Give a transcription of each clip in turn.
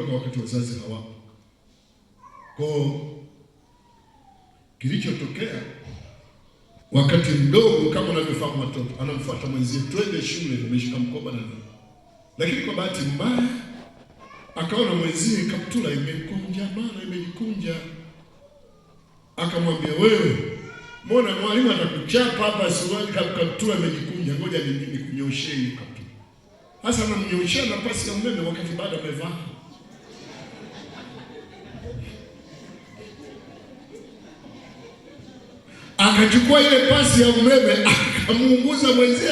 Wakaondoka wakati wazazi hawapo. Kwa kilichotokea, wakati mdogo kama unavyofahamu watoto, anamfuata mwenzie, twende shule, umeshika mkoba na nini. Lakini kwa bahati mbaya akaona mwenzie kaptula imekunja bana, imejikunja. Akamwambia, wewe mbona mwalimu atakuchapa hapa, suruali kaptula imejikunja, ngoja nikunyoshee hiyo kaptula. Sasa anamnyoshea na pasi ya umeme wakati bado amevaa. Akachukua ile pasi ya umeme akamuunguza mwenzie.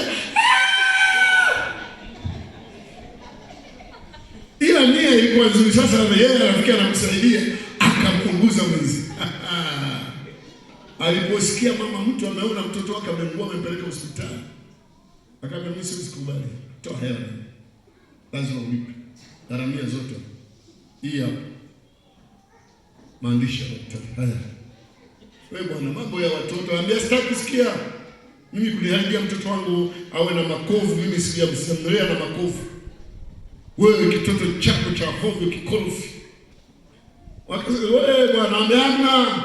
Ila nia ilikuwa nzuri. Sasa yeye rafiki anamsaidia, akamuunguza mwenzie. Aliposikia mama mtu ameona mtoto wake ameungua, amempeleka hospitali, akamwambia mimi siwezi kubali, toa hela, lazima ulipe gharamia zote. Hii hapa maandishi ya daktari haya. Wewe bwana, mambo ya watoto, anambia sitaki kusikia. Mimi kuliharibia mtoto wangu awe na makovu, mimi sijamsemlea na makovu. Wewe kitoto chako cha hovyo kikorofi. Wakasema wewe bwana, ameamna.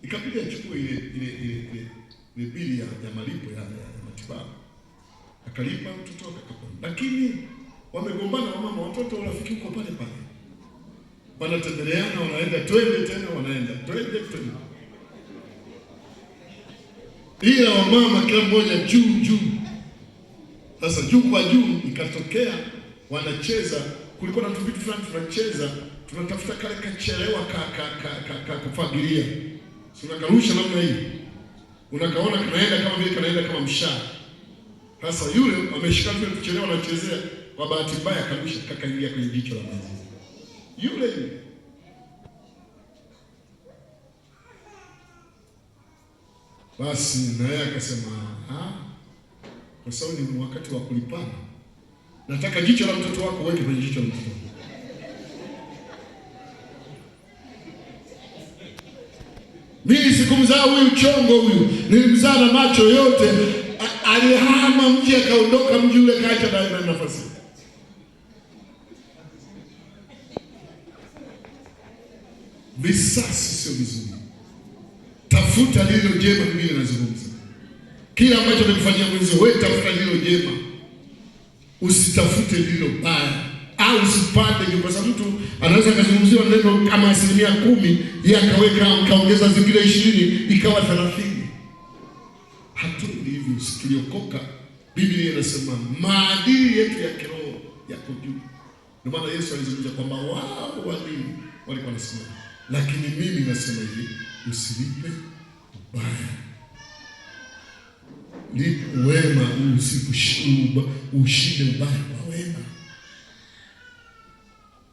Ikabidi achukue ile bili ya malipo ya matibabu. Akalipa mtoto wake akapona. Lakini wamegombana wamama, watoto urafiki uko pale pale. Wanatembeleana, wanaenda twende tena, wanaenda twende twende. Ila wamama kila mmoja juu juu. Sasa juu kwa juu ikatokea wanacheza, kulikuwa na vitu fulani tunacheza, tunatafuta kale kachelewa ka kufagilia. Si unakarusha namna hii. Unakaona kanaenda kama vile kanaenda kama mshale. Sasa yule ameshika vile tuchelewa anachezea, kwa bahati mbaya akarusha kakaingia kwenye jicho la mwenzie. Yule yule. Basi na yeye akasema, kwa sababu ni wakati wa kulipana, nataka jicho la mtoto wako uweke kwenye jicho la mtoto wako. Mimi sikumzaa huyu chongo huyu, nilimzaa na macho yote. Alihama mji akaondoka mji ule, kaacha na nafasi. Visasi sio vizuri. Tafuta lililo jema. Biblia inazungumza kila ambacho amekufanyia mwenzio, wewe tafuta lililo jema, usitafute lililo baya, au usipande juu, kwa sababu mtu anaweza akazungumziwa neno kama 10%, yeye akaweka akaongeza zingine 20 ikawa 30. Hatuendi hivyo, tuliokoka. Biblia inasema maadili yetu ya kiroho yako juu. Ndio maana Yesu alizungumza kwamba wao walikuwa wanasema, lakini mimi nasema hivi, usilipe ubaya, lipe wema, ushinde ubaya kwa